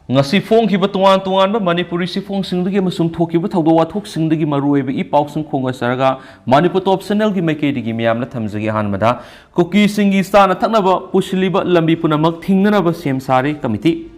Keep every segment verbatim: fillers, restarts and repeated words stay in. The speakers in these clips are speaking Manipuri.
ꯉꯁꯤ ꯐꯣꯡꯈꯤꯕ ꯇꯣꯉꯥꯟ ꯇꯣꯉꯥꯟꯕ ꯃꯅꯤꯄꯨꯔꯤ ꯆꯦꯐꯣꯡꯁꯤꯡꯗꯒꯤ ꯑꯃꯁꯨꯡ ꯊꯣꯛꯈꯤꯕ ꯊꯧꯗꯣꯛ ꯋꯥꯊꯣꯛꯁꯤꯡꯗꯒꯤ ꯃꯔꯨꯑꯣꯏꯕ ꯏ ꯄꯥꯎꯁꯤꯡ ꯈꯣꯝꯒꯠꯆꯔꯒ ꯃꯅꯤꯄꯨꯔ ꯇꯣꯞ ꯆꯦꯅꯦꯜꯒꯤ ꯃꯥꯏꯀꯩꯗꯒꯤ ꯃꯤꯌꯥꯝꯅ ꯊꯝꯖꯒꯦ꯫ ꯑꯍꯥꯟꯕꯗ, ꯀꯨꯀꯤꯁꯤꯡꯒꯤ ꯆꯥꯅ ꯊꯛꯅꯕ ꯄꯨꯁꯤꯜꯂꯤꯕ ꯂꯝꯕꯤ ꯄꯨꯝꯅꯃꯛ ꯊꯤꯡꯅꯅꯕ ꯁꯦꯝ ꯁꯥꯔꯦ ꯀꯃꯤꯇꯤ꯫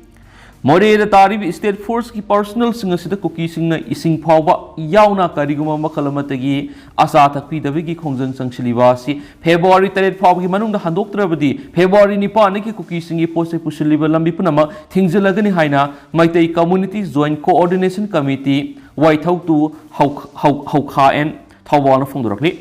ꯃꯣꯔꯦꯗ ꯇꯥꯔꯤꯕ ꯁ꯭ꯇꯦꯠ ꯐꯣꯔꯁꯀꯤ ꯄꯥꯔꯁꯣꯅꯦꯜꯁꯤꯡ ꯑꯁꯤꯗ ꯀꯨꯀꯤꯁꯤꯡꯅ ꯏꯁꯤꯡ ꯐꯥꯎꯕ ꯌꯥꯎꯅ ꯀꯔꯤꯒꯨꯝꯕ ꯃꯈꯜ ꯑꯃꯠꯇꯒꯤ ꯑꯆꯥ ꯑꯊꯛ ꯄꯤꯗꯕꯒꯤ ꯈꯣꯡꯖꯪ ꯆꯪꯁꯤꯜꯂꯤꯕ ꯑꯁꯤ ꯐꯦꯕ꯭ꯔꯨꯋꯥꯔꯤ ꯇꯔꯦꯠ ꯐꯥꯎꯕꯒꯤ ꯃꯅꯨꯡꯗ ꯍꯟꯗꯣꯛꯇ꯭ꯔꯕꯗꯤ ꯐꯦꯕ꯭ꯔꯨꯋꯥꯔꯤ ꯅꯤꯄꯥꯟꯗꯒꯤ ꯀꯨꯀꯤꯁꯤꯡꯒꯤ ꯄꯣꯠ ꯆꯩ ꯄꯨꯁꯤꯜꯂꯤꯕ ꯂꯝꯕꯤ ꯄꯨꯝꯅꯃꯛ ꯊꯤꯡꯖꯤꯜꯂꯒꯅꯤ ꯍꯥꯏꯅ Meitei community joint coordination committee, Waithou ꯇꯨ, ꯍꯧ-, ꯍꯧ-, ꯍꯧꯈꯥ ꯑꯦꯟ ꯊꯧꯕꯥꯜꯅ ꯐꯣꯡꯗꯣꯔꯛꯂꯤ꯫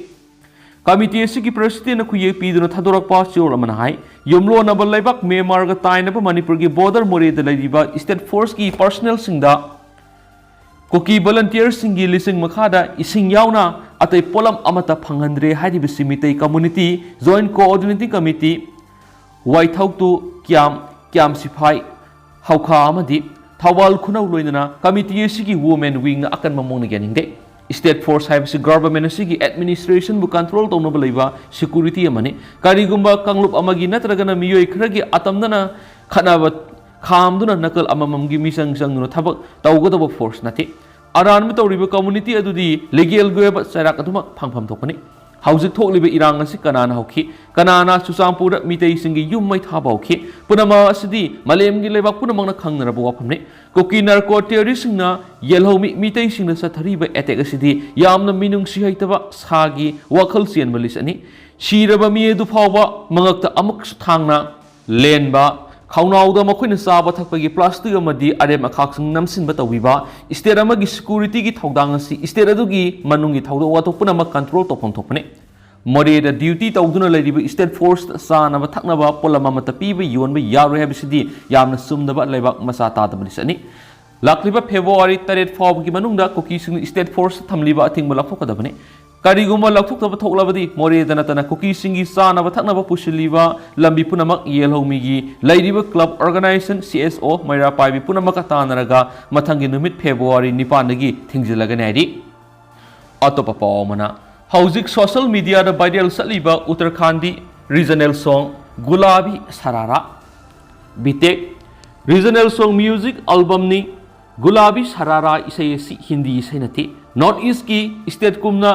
ꯀꯃꯤꯇꯤ ꯑꯁꯤꯒꯤ ꯄ꯭ꯔꯦꯁꯤꯗꯦꯟꯠꯅ ꯈꯨꯌꯦꯛ ꯄꯤꯗꯨꯅ ꯊꯥꯗꯣꯔꯛꯄ ꯆꯦꯔꯣꯜ ꯑꯃꯅ ꯍꯥꯏ, ꯌꯨꯝꯂꯣꯟꯅꯕ ꯂꯩꯕꯥꯛ ꯃ꯭ꯌꯥꯟꯃꯥꯔꯒ ꯇꯥꯏꯅꯕ ꯃꯅꯤꯄꯨꯔꯒꯤ ꯕꯣꯔꯗꯔ ꯃꯣꯔꯦꯗ ꯂꯩꯔꯤꯕ ꯁ꯭ꯇꯦꯠ ꯐꯣꯔꯁꯀꯤ ꯄꯥꯔꯁꯣꯅꯦꯜꯁꯤꯡꯗ ꯀꯨꯀꯤ ꯚꯣꯂꯨꯟꯇꯤꯌꯔꯁꯤꯡꯒꯤ ꯂꯤꯆꯤꯡ ꯃꯈꯥꯗ ꯏꯁꯤꯡ ꯌꯥꯎꯅ ꯑꯇꯩ ꯄꯣꯠꯂꯝ ꯑꯃꯠꯇ ꯐꯪꯍꯟꯗ꯭ꯔꯦ ꯍꯥꯏꯔꯤꯕꯁꯤ Meitei community joint coordinating committee, ꯋꯥꯏꯊꯧꯇꯨ ꯀ꯭ꯌꯥꯝ, ꯀ꯭ꯌꯥꯝ ꯁꯤꯐꯥꯏ, ꯍꯧꯈꯥ ꯑꯃꯗꯤ ꯊꯧꯕꯥꯜ ꯈꯨꯅꯧ ꯂꯣꯏꯅꯅ ꯀꯃꯤꯇꯤ ꯑꯁꯤꯒꯤ ꯋꯨꯃꯦꯟ ꯋꯤꯡꯅ ꯑꯀꯟꯕ ꯃꯑꯣꯡꯗ ꯌꯥꯅꯤꯡꯗꯦ꯫ ꯁ꯭ꯇꯦꯠ ꯐꯣꯔꯁ ꯍꯥꯏꯕꯁꯤ ꯒꯚꯔꯟꯃꯦꯟꯠ ꯑꯁꯤꯒꯤ ꯑꯦꯗꯃꯤꯅꯤꯁꯇ꯭ꯔꯦꯁꯟꯕꯨ ꯀꯟꯇ꯭ꯔꯣꯜ ꯇꯧꯅꯕ ꯂꯩꯕ ꯁꯦꯀ꯭ꯌꯨꯔꯤꯇꯤ ꯑꯃꯅꯤ꯫ ꯀꯔꯤꯒꯨꯝꯕ ꯀꯥꯡꯂꯨꯞ ꯑꯃꯒꯤ ꯅꯠꯇ꯭ꯔꯒꯅ ꯃꯤꯑꯣꯏ ꯈꯔꯒꯤ ꯑꯇꯝꯅꯅ ꯈꯠꯅꯕ ꯈꯥꯝꯗꯨꯅ ꯅꯥꯀꯜ ꯑꯃꯃꯝꯒꯤ ꯃꯤꯆꯪ ꯆꯪꯗꯨꯅ ꯊꯕꯛ ꯇꯧꯒꯗꯧꯕ ꯐꯣꯔꯁ ꯅꯠꯇꯦ꯫ ꯑꯔꯥꯟꯕ ꯇꯧꯔꯤꯕ ꯀꯝꯃ꯭ꯌꯨꯅꯤꯇꯤ ꯑꯗꯨꯗꯤ ꯂꯤꯒꯦꯜꯒꯤ ꯑꯣꯏꯕ ꯆꯩꯔꯥꯛ ꯑꯗꯨꯃꯛ ꯐꯪꯐꯝ ꯊꯣꯛꯄꯅꯤ꯫ ꯍꯧꯖꯤꯛ ꯊꯣꯛꯂꯤꯕ ꯏꯔꯥꯡ ꯑꯁꯤ ꯀꯅꯥꯅ ꯍꯧꯈꯤ? ꯀꯅꯥꯅ ꯆꯨꯔꯆꯥꯟꯄꯨꯔꯗ ꯃꯤꯇꯩꯁꯤꯡꯒꯤ ꯌꯨꯝ ꯃꯩ ꯊꯥꯕ ꯍꯧꯈꯤ? ꯄꯨꯝꯅꯃꯛ ꯑꯁꯤꯗꯤ ꯃꯥꯂꯦꯝꯒꯤ ꯂꯩꯕꯥꯛ ꯄꯨꯝꯅꯃꯛꯅ ꯈꯪꯅꯔꯕ ꯋꯥꯐꯝꯅꯤ꯫ ꯀꯨꯀꯤ ꯅꯥꯔꯀꯣ ꯇꯦꯔꯣꯔꯤꯁꯁꯤꯡꯅ ꯌꯦꯜꯍꯧꯃꯤ ꯃꯤꯇꯩꯁꯤꯡꯗ ꯆꯠꯊꯔꯤꯕ ꯑꯦꯇꯦꯛ ꯑꯁꯤꯗꯤ ꯌꯥꯝꯅ ꯃꯤꯅꯨꯡꯁꯤ ꯍꯩꯇꯕ ꯁꯥꯒꯤ ꯋꯥꯈꯜ ꯆꯦꯟꯕ ꯂꯤꯁ ꯑꯅꯤ꯫ ꯁꯤꯔꯕ ꯃꯤ ꯑꯗꯨ ꯐꯥꯎꯕ ꯃꯉꯛꯇ ꯑꯃꯨꯛꯁꯨ ꯊꯥꯡꯅ ꯂꯦꯟꯕ, ꯈꯧꯅꯥꯎꯗ ꯃꯈꯣꯏꯅ ꯆꯥꯕ ꯊꯛꯄꯒꯤ ꯄ꯭ꯂꯥꯁꯇꯤꯛ ꯑꯃꯗꯤ ꯑꯔꯦꯝ ꯑꯈꯥꯛꯁꯤꯡ ꯅꯝꯁꯤꯟꯕ ꯇꯧꯕꯤꯕ, ꯁ꯭ꯇꯦꯠ ꯑꯃꯒꯤ ꯁꯦꯀ꯭ꯌꯨꯔꯤꯇꯤꯒꯤ ꯊꯧꯗꯥꯡ ꯑꯁꯤ ꯁ꯭ꯇꯦꯠ ꯑꯗꯨꯒꯤ ꯃꯅꯨꯡꯒꯤ ꯊꯧꯗꯣꯛ ꯋꯥꯊꯣꯛ ꯄꯨꯝꯅꯃꯛ ꯀꯟꯇ꯭ꯔꯣꯜ ꯇꯧꯐꯝ ꯊꯣꯛꯄꯅꯤ꯫ ꯃꯣꯔꯦꯗ ꯗ꯭ꯌꯨꯇꯤ ꯇꯧꯗꯨꯅ ꯂꯩꯔꯤꯕ ꯁ꯭ꯇꯦꯠ ꯐꯣꯔꯁꯇ ꯆꯥꯅꯕ ꯊꯛꯅꯕ ꯄꯣꯠꯂꯝ ꯑꯃꯠꯇ ꯄꯤꯕ ꯌꯣꯟꯕ ꯌꯥꯔꯣꯏ ꯍꯥꯏꯕꯁꯤꯗꯤ ꯌꯥꯝꯅ ꯆꯨꯝꯗꯕ ꯂꯩꯕꯥꯛ ꯃꯆꯥ ꯇꯥꯗꯕ ꯂꯤꯁ ꯑꯅꯤ꯫ ꯂꯥꯛꯂꯤꯕ ꯐꯦꯕ꯭ꯔꯨꯋꯥꯔꯤ ꯇꯔꯦꯠ ꯐꯥꯎꯕꯒꯤ ꯃꯅꯨꯡꯗ ꯀꯨꯀꯤꯁꯤꯡꯅ ꯁ꯭ꯇꯦꯠ ꯐꯣꯔꯁꯇ ꯊꯝꯂꯤꯕ ꯑꯊꯤꯡꯕ ꯂꯧꯊꯣꯛꯀꯗꯕꯅꯤ꯫ ꯀꯔꯤꯒꯨꯝꯕ ꯂꯧꯊꯣꯛꯇꯕ ꯊꯣꯛꯂꯕꯗꯤ ꯃꯣꯔꯦꯗ ꯅꯠꯇꯅ ꯀꯨꯀꯤꯁꯤꯡꯒꯤ ꯆꯥꯅꯕ ꯊꯛꯅꯕ ꯄꯨꯁꯤꯜꯂꯤꯕ ꯂꯝꯕꯤ ꯄꯨꯝꯅꯃꯛ ꯌꯦꯜꯍꯧꯃꯤꯒꯤ ꯂꯩꯔꯤꯕ ꯀ꯭ꯂꯕ, ꯑꯣꯔꯒꯅꯥꯏꯖꯦꯁꯟ, ꯁꯤ ꯑꯦꯁ ꯑꯣ, ꯃꯩꯔꯥ ꯄꯥꯏꯕꯤ ꯄꯨꯝꯅꯃꯛꯀ ꯇꯥꯟꯅꯔꯒ ꯃꯊꯪꯒꯤ ꯅꯨꯃꯤꯠ ꯐꯦꯕ꯭ꯔꯨꯋꯥꯔꯤ ꯅꯤꯄꯥꯟꯗꯒꯤ ꯊꯤꯡꯖꯤꯜꯂꯒꯅꯤ ꯍꯥꯏꯔꯤ꯫ ꯑꯇꯣꯞꯄ ꯄꯥꯎ ꯑꯃꯅ, ꯍꯧꯖꯤꯛ ꯁꯣꯁꯤꯌꯦꯜ ꯃꯤꯗꯤꯌꯥꯗ ꯚꯥꯏꯔꯦꯜ ꯆꯠꯂꯤꯕ ꯎꯠꯇꯔꯈꯥꯟꯗꯤ ꯔꯤꯖꯅꯦꯜ ꯁꯣꯡ ꯒꯨꯂꯥꯕꯤ ꯁꯔꯥꯔꯥ꯫ ꯕꯤꯇꯦꯛ Regional song music album ꯅꯤ꯫ ꯒꯨꯂꯥꯕꯤ ꯁꯔꯥꯔꯥ ꯏꯁꯩ ꯑꯁꯤ ꯍꯤꯟꯗꯤ ꯏꯁꯩ ꯅꯠꯇꯦ꯫ North East ꯀꯤ state ꯀꯨꯝꯅ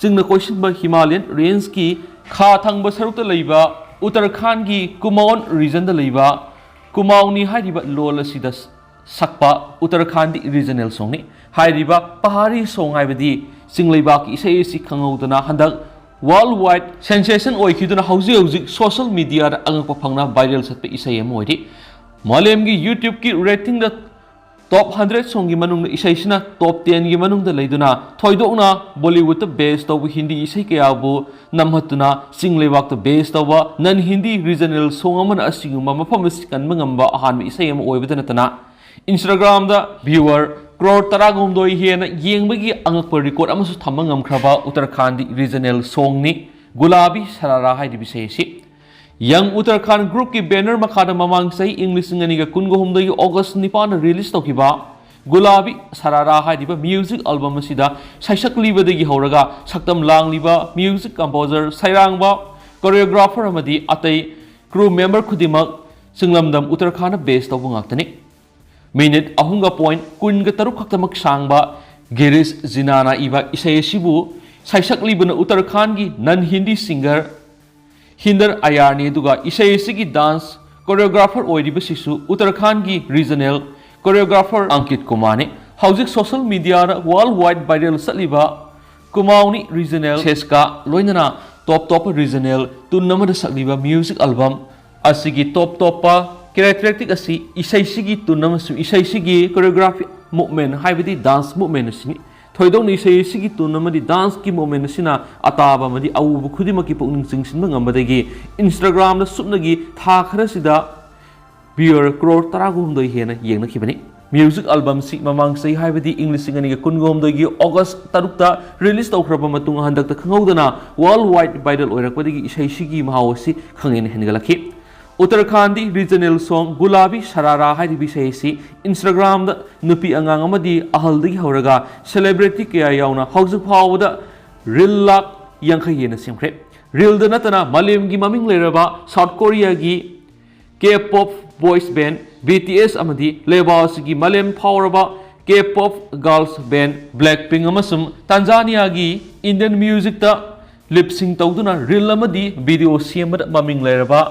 ꯆꯤꯡꯅ ꯀꯣꯏꯁꯤꯟꯕ Himalayan range ꯀꯤ ꯈꯥ ꯊꯪꯕ ꯁꯔꯨꯛꯇ ꯂꯩꯕ ꯎꯠꯇꯔꯈꯥꯟꯒꯤ ꯀꯨꯃꯥꯎꯟ region ꯗ ꯂꯩꯕ ꯀꯨꯃꯥꯎꯅꯤ ꯍꯥꯏꯔꯤꯕ ꯂꯣꯜ ꯑꯁꯤꯗ ꯁꯛꯄ ꯎꯠꯇꯔꯈꯥꯟꯗꯤ regional song ꯅꯤ꯫ ꯍꯥꯏꯔꯤꯕ ꯄꯍꯥꯔꯤ song ꯍꯥꯏꯕꯗꯤ ꯆꯤꯡꯂꯩꯕꯥꯛꯀꯤ ꯏꯁꯩ ꯑꯁꯤ ꯈꯪꯍꯧꯗꯅ ꯍꯟꯗꯛ world wide sensation ꯑꯣꯏꯈꯤꯗꯨꯅ ꯍꯧꯖꯤꯛ ꯍꯧꯖꯤꯛ social media ꯗ ꯑꯉꯛꯄ ꯐꯪꯅ viral ꯆꯠꯄ ꯏꯁꯩ ꯑꯃ ꯑꯣꯏꯔꯤ꯫ ꯃꯥꯂꯦꯝꯒꯤ YouTube ꯀꯤ rating ꯗ top hundred song ꯒꯤ ꯃꯅꯨꯡꯗ ꯏꯁꯩꯁꯤꯅ top ten ꯒꯤ ꯃꯅꯨꯡꯗ ꯂꯩꯗꯨꯅ ꯊꯣꯏꯗꯣꯛꯅ Bollywood ꯇ base ꯇꯧꯕ ꯍꯤꯟꯗꯤ ꯏꯁꯩ ꯀꯌꯥꯕꯨ ꯅꯝꯍꯠꯇꯨꯅ ꯆꯤꯡ ꯂꯩꯕꯥꯛꯇ base ꯇꯧꯕ non Hindi regional song ꯑꯃꯅ ꯑꯁꯤꯒꯨꯝꯕ ꯃꯐꯝ ꯑꯁꯤ ꯀꯟꯕ ꯉꯝꯕ ꯑꯍꯥꯟꯕ ꯏꯁꯩ ꯑꯃ ꯑꯣꯏꯕꯗ ꯅꯠꯇꯅ Instagram ꯗ viewer crore ꯇꯔꯥꯒꯍꯨꯝꯗꯣꯏ ꯍꯦꯟꯅ ꯌꯦꯡꯕꯒꯤ ꯑꯉꯛꯄ record ꯑꯃꯁꯨ ꯊꯝꯕ ꯉꯝꯈ꯭ꯔꯕ ꯎꯠꯇꯔꯈꯥꯟꯗꯤ regional song ꯅꯤ ꯒꯨꯂꯥꯕꯤ ꯁꯔꯥꯔꯥ ꯍꯥꯏꯔꯤꯕ ꯏꯁꯩ ꯑꯁꯤ꯫ Young Uttarakhand group ꯀꯤ banner ꯃꯈꯥꯗ ꯃꯃꯥꯡ ꯆꯍꯤ ꯏꯪ ꯂꯤꯁꯤꯡ ꯑꯅꯤꯒ ꯀꯨꯟꯒ ꯍꯨꯝꯗꯣꯏꯒꯤ August ꯅꯤꯄꯥꯟꯗ release ꯇꯧꯈꯤꯕ ꯒꯨꯂꯥꯕꯤ ꯁꯔꯥꯔꯥ ꯍꯥꯏꯔꯤꯕ music album ꯑꯁꯤꯗ ꯁꯩꯁꯛꯂꯤꯕꯗꯒꯤ ꯍꯧꯔꯒ ꯁꯛꯇꯝ ꯂꯥꯡꯂꯤꯕ music composer ꯁꯩꯔꯥꯡꯕ choreographer ꯑꯃꯗꯤ ꯑꯇꯩ crew member ꯈꯨꯗꯤꯡꯃꯛ ꯆꯤꯡꯂꯝꯗꯝ ꯎꯠꯇꯔꯈꯥꯟꯗ base ꯇꯧꯕ ꯉꯥꯛꯇꯅꯤ꯫ Minute ꯑꯍꯨꯝꯒ point ꯀꯨꯟꯒ ꯇꯔꯨꯛ ꯈꯛꯇꯃꯛ ꯁꯥꯡꯕ ꯒꯤꯔꯤꯁ ꯖꯤꯅꯥꯅ ꯏꯕ ꯏꯁꯩ ꯑꯁꯤꯕꯨ ꯁꯩꯁꯛꯂꯤꯕꯅ ꯎꯠꯇꯔꯈꯥꯟꯒꯤ non Hindi singer ꯍꯤꯟꯗꯔ ꯑꯌꯥꯔꯅꯤ, ꯑꯗꯨꯒ ꯏꯁꯩ ꯑꯁꯤꯒꯤ dance choreographer ꯑꯣꯏꯔꯤꯕꯁꯤꯁꯨ ꯎꯠꯇꯔꯈꯥꯟꯒꯤ regional choreographer Ankit ꯀꯨꯃꯥꯔꯅꯤ꯫ ꯍꯧꯖꯤꯛ social media ꯗ world wide viral ꯆꯠꯂꯤꯕ ꯀꯨꯃꯥꯎꯅꯤ regional ꯁꯦꯁꯀ ꯂꯣꯏꯅꯅ top ꯇꯣꯞꯄ regional tune ꯑꯃꯗ ꯁꯛꯂꯤꯕ music album ꯑꯁꯤꯒꯤ top ꯇꯣꯞꯄ characteristic ꯑꯁꯤ ꯏꯁꯩꯁꯤꯒꯤ tune ꯑꯃꯁꯨꯡ ꯏꯁꯩꯁꯤꯒꯤ choreography movement ꯍꯥꯏꯕꯗꯤ dance movement ꯑꯁꯤꯅꯤ꯫ ꯊꯣꯏꯗꯣꯛꯅ ꯏꯁꯩ ꯑꯁꯤꯒꯤ tune ꯑꯃꯗꯤ dance ꯀꯤ movement ꯑꯁꯤꯅ ꯑꯇꯥꯕ ꯑꯃꯗꯤ ꯑꯎꯕ ꯈꯨꯗꯤꯡꯃꯛꯀꯤ ꯄꯨꯛꯅꯤꯡ ꯆꯤꯡꯁꯤꯟꯕ ꯉꯝꯕꯗꯒꯤ Instagram ꯗ ꯁꯨꯞꯅꯒꯤ ꯊꯥ ꯈꯔꯁꯤꯗ viewer crore ꯇꯔꯥꯒ ꯍꯨꯝꯗꯣꯏ ꯍꯦꯟꯅ ꯌꯦꯡꯅꯈꯤꯕꯅꯤ꯫ Music album ꯁꯤ ꯃꯃꯥꯡ ꯆꯍꯤ ꯍꯥꯏꯕꯗꯤ ꯏꯪ ꯂꯤꯁꯤꯡ ꯑꯅꯤꯒ ꯀꯨꯟꯒ ꯍꯨꯝꯗꯣꯏꯒꯤ August ꯇꯔꯨꯛꯇ release ꯇꯧꯈ꯭ꯔꯕ ꯃꯇꯨꯡ ꯍꯟꯗꯛꯇ ꯈꯪꯍꯧꯗꯅ world wide viral ꯑꯣꯏꯔꯛꯄꯗꯒꯤ ꯏꯁꯩꯁꯤꯒꯤ ꯃꯍꯥꯎ ꯑꯁꯤ ꯈꯪꯍꯦꯟ ꯍꯦꯟꯒꯠꯂꯛꯈꯤ꯫ ꯎꯠꯇꯔꯈꯥꯟꯗꯤ regional song ꯒꯨꯂꯥꯕꯤ ꯁꯔꯥꯔꯥ ꯍꯥꯏꯔꯤꯕ ꯏꯁꯩ ꯑꯁꯤ Instagram ꯗ ꯅꯨꯄꯤ ꯑꯉꯥꯡ ꯑꯃꯗꯤ ꯑꯍꯜꯗꯒꯤ ꯍꯧꯔꯒ celebrity ꯀꯌꯥ ꯌꯥꯎꯅ ꯍꯧꯖꯤꯛ ꯐꯥꯎꯕꯗ reel ꯂꯥꯈ ꯌꯥꯡꯈꯩ ꯍꯦꯟꯅ ꯁꯦꯝꯈ꯭ꯔꯦ꯫ Reel ꯗ ꯅꯠꯇꯅ ꯃꯥꯂꯦꯝꯒꯤ ꯃꯃꯤꯡ ꯂꯩꯔꯕ South Korea ꯒꯤ K-pop boys band B T S ꯑꯃꯗꯤ ꯂꯩꯕꯥꯛ ꯑꯁꯤꯒꯤ ꯃꯥꯂꯦꯝ ꯐꯥꯎꯔꯕ K-pop girls band Blackpink ꯑꯃꯁꯨꯡ ꯇꯥꯟꯖꯥꯅꯤꯌꯥꯒꯤ Indian musicꯇ lip sync ꯇꯧꯗꯨꯅ reel ꯑꯃꯗꯤ video ꯁꯦꯝꯕꯗ ꯃꯃꯤꯡ ꯂꯩꯔꯕ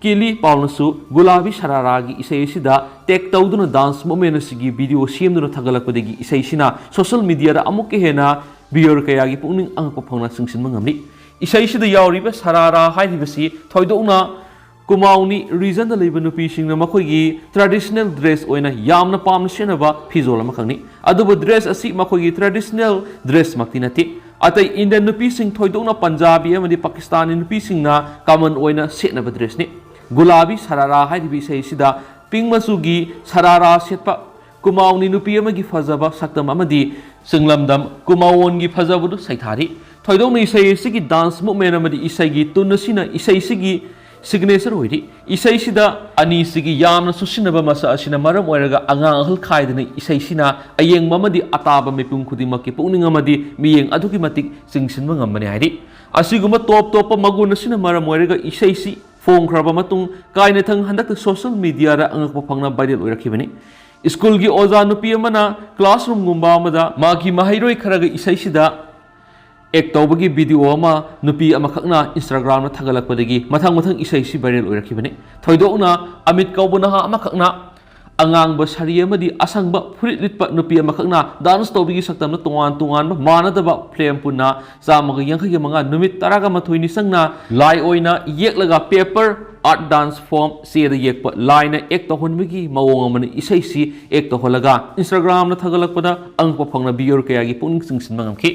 ꯀꯦꯂꯤ ꯄꯥꯎꯜꯅꯁꯨ ꯒꯨꯂꯥꯕꯤ ꯁꯔꯥꯔꯥꯒꯤ ꯏꯁꯩ ꯑꯁꯤꯗ tag ꯇꯧꯗꯨꯅ dance movement ꯑꯁꯤꯒꯤ video ꯁꯦꯝꯗꯨꯅ ꯊꯥꯒꯠꯂꯛꯄꯗꯒꯤ ꯏꯁꯩꯁꯤꯅ social mediaꯗ ꯑꯃꯨꯛꯀ ꯍꯦꯟꯅ viewer ꯀꯌꯥꯒꯤ ꯄꯨꯛꯅꯤꯡ ꯑꯉꯛꯄ ꯐꯪꯅ ꯆꯤꯡꯁꯤꯟꯕ ꯉꯝꯂꯤ꯫ ꯏꯁꯩꯁꯤꯗ ꯌꯥꯎꯔꯤꯕ ꯁꯔꯥꯔꯥ ꯍꯥꯏꯔꯤꯕꯁꯤ ꯊꯣꯏꯗꯣꯛꯅ ꯀꯨꯃꯥꯎꯅꯤ regionꯗ ꯂꯩꯕ ꯅꯨꯄꯤꯁꯤꯡꯅ ꯃꯈꯣꯏꯒꯤ traditional dress ꯑꯣꯏꯅ ꯌꯥꯝꯅ ꯄꯥꯝꯅ ꯁꯦꯠꯅꯕ ꯐꯤꯖꯣꯜ ꯑꯃꯈꯛꯅꯤ꯫ ꯑꯗꯨꯕꯨ dress ꯑꯁꯤ ꯃꯈꯣꯏꯒꯤ traditional dressꯃꯛꯇꯤ ꯅꯠꯇꯦ꯫ ꯑꯇꯩ Indian ꯅꯨꯄꯤꯁꯤꯡ, ꯊꯣꯏꯗꯣꯛꯅ ꯄꯟꯖꯥꯕꯤ ꯑꯃꯗꯤ ꯄꯥꯀꯤꯁꯇꯥꯅꯤ ꯅꯨꯄꯤꯁꯤꯡꯅ common ꯑꯣꯏꯅ ꯁꯦꯠꯅꯕ dressꯅꯤ꯫ ꯒꯨꯂꯥꯕꯤ ꯁꯔꯥꯔꯥ ꯍꯥꯏꯔꯤꯕ ꯏꯁꯩ ꯑꯁꯤꯗ pink ꯃꯆꯨꯒꯤ ꯁꯔꯥꯔꯥ ꯁꯦꯠꯄ ꯀꯨꯃꯥꯎꯅꯤ ꯅꯨꯄꯤ ꯑꯃꯒꯤ ꯐꯖꯕ ꯁꯛꯇꯝ ꯑꯃꯗꯤ ꯆꯤꯡꯂꯝꯗꯝ ꯀꯨꯃꯥꯋꯣꯟꯒꯤ ꯐꯖꯕꯗꯨ ꯁꯩꯊꯥꯔꯤ꯫ ꯊꯣꯏꯗꯣꯛꯅ ꯏꯁꯩ ꯑꯁꯤꯒꯤ dance movement ꯑꯃꯗꯤ ꯏꯁꯩꯒꯤ tune ꯑꯁꯤꯅ ꯏꯁꯩꯁꯤꯒꯤ signature ꯑꯣꯏꯔꯤ꯫ ꯏꯁꯩꯁꯤꯗ ꯑꯅꯤꯁꯤꯒꯤ ꯌꯥꯝꯅ ꯆꯨꯁꯤꯟꯅꯕ ꯃꯁꯛ ꯑꯁꯤꯅ ꯃꯔꯝ ꯑꯣꯏꯔꯒ ꯑꯉꯥꯡ ꯑꯍꯜ ꯈꯥꯏꯗꯅ ꯏꯁꯩꯁꯤꯅ ꯑꯌꯦꯡꯕ ꯑꯃꯗꯤ ꯑꯇꯥꯕ ꯃꯤꯄꯨꯝ ꯈꯨꯗꯤꯡꯃꯛꯀꯤ ꯄꯨꯛꯅꯤꯡ ꯑꯃꯗꯤ ꯃꯤꯠꯌꯦꯡ ꯑꯗꯨꯛꯀꯤ ꯃꯇꯤꯛ ꯆꯤꯡꯁꯤꯟꯕ ꯉꯝꯕꯅꯤ ꯍꯥꯏꯔꯤ꯫ ꯑꯁꯤꯒꯨꯝꯕ top ꯇꯣꯞꯄ ꯃꯒꯨꯟ ꯑꯁꯤꯅ ꯃꯔꯝ ꯑꯣꯏꯔꯒ ꯏꯁꯩꯁꯤ ꯐꯣꯡꯈ꯭ꯔꯕ ꯃꯇꯨꯡ ꯀꯥꯏꯅꯊꯪ ꯍꯟꯗꯛꯇ social mediaꯗ ꯑꯉꯛꯄ ꯐꯪꯅ viral ꯑꯣꯏꯔꯛꯈꯤꯕꯅꯤ꯫ Schoolꯒꯤ ꯑꯣꯖꯥ ꯅꯨꯄꯤ ꯑꯃꯅ classroomꯒꯨꯝꯕ ꯑꯃꯗ ꯃꯍꯥꯛꯀꯤ ꯃꯍꯩꯔꯣꯏ ꯈꯔꯒ ꯏꯁꯩꯁꯤꯗ act ꯇꯧꯕꯒꯤ video ꯑꯃ ꯅꯨꯄꯤ ꯑꯃꯈꯛꯅ Instagramꯗ ꯊꯥꯒꯠꯂꯛꯄꯗꯒꯤ ꯃꯊꯪ ꯃꯊꯪ ꯏꯁꯩꯁꯤ viral ꯑꯣꯏꯔꯛꯈꯤꯕꯅꯤ꯫ ꯊꯣꯏꯗꯣꯛꯅ ꯑꯃꯤꯠ ꯀꯧꯕ ꯅꯍꯥ ꯑꯃꯈꯛꯅ ꯑꯉꯥꯡꯕ ꯁꯥꯔꯤ ꯑꯃꯗꯤ ꯑꯁꯪꯕ ꯐꯨꯔꯤꯠ ꯂꯤꯠꯄ ꯅꯨꯄꯤ ꯑꯃꯈꯛꯅ dance ꯇꯧꯕꯒꯤ ꯁꯛꯇꯝꯗ ꯇꯣꯉꯥꯟ ꯇꯣꯉꯥꯟꯕ ꯃꯥꯟꯅꯗꯕ flame ꯄꯨꯟꯅ ꯆꯥꯝꯃꯒ ꯌꯥꯡꯈꯩꯒ ꯃꯉꯥ ꯅꯨꯃꯤꯠ ꯇꯔꯥꯒ ꯃꯥꯊꯣꯏꯅꯤ ꯆꯪꯅ ꯂꯥꯏ ꯑꯣꯏꯅ ꯌꯦꯛꯂꯒ paper art dance form ꯆꯦꯗ ꯌꯦꯛꯄ ꯂꯥꯏꯅ act ꯇꯧꯍꯟꯕꯒꯤ ꯃꯑꯣꯡ ꯑꯃꯅ ꯏꯁꯩꯁꯤ act ꯇꯧꯍꯜꯂꯒ Instagramꯗ ꯊꯥꯒꯠꯂꯛꯄꯗ ꯑꯉꯛꯄ ꯐꯪꯅ viewer ꯀꯌꯥꯒꯤ ꯄꯨꯛꯅꯤꯡ ꯆꯤꯡꯁꯤꯟꯕ ꯉꯝꯈꯤ꯫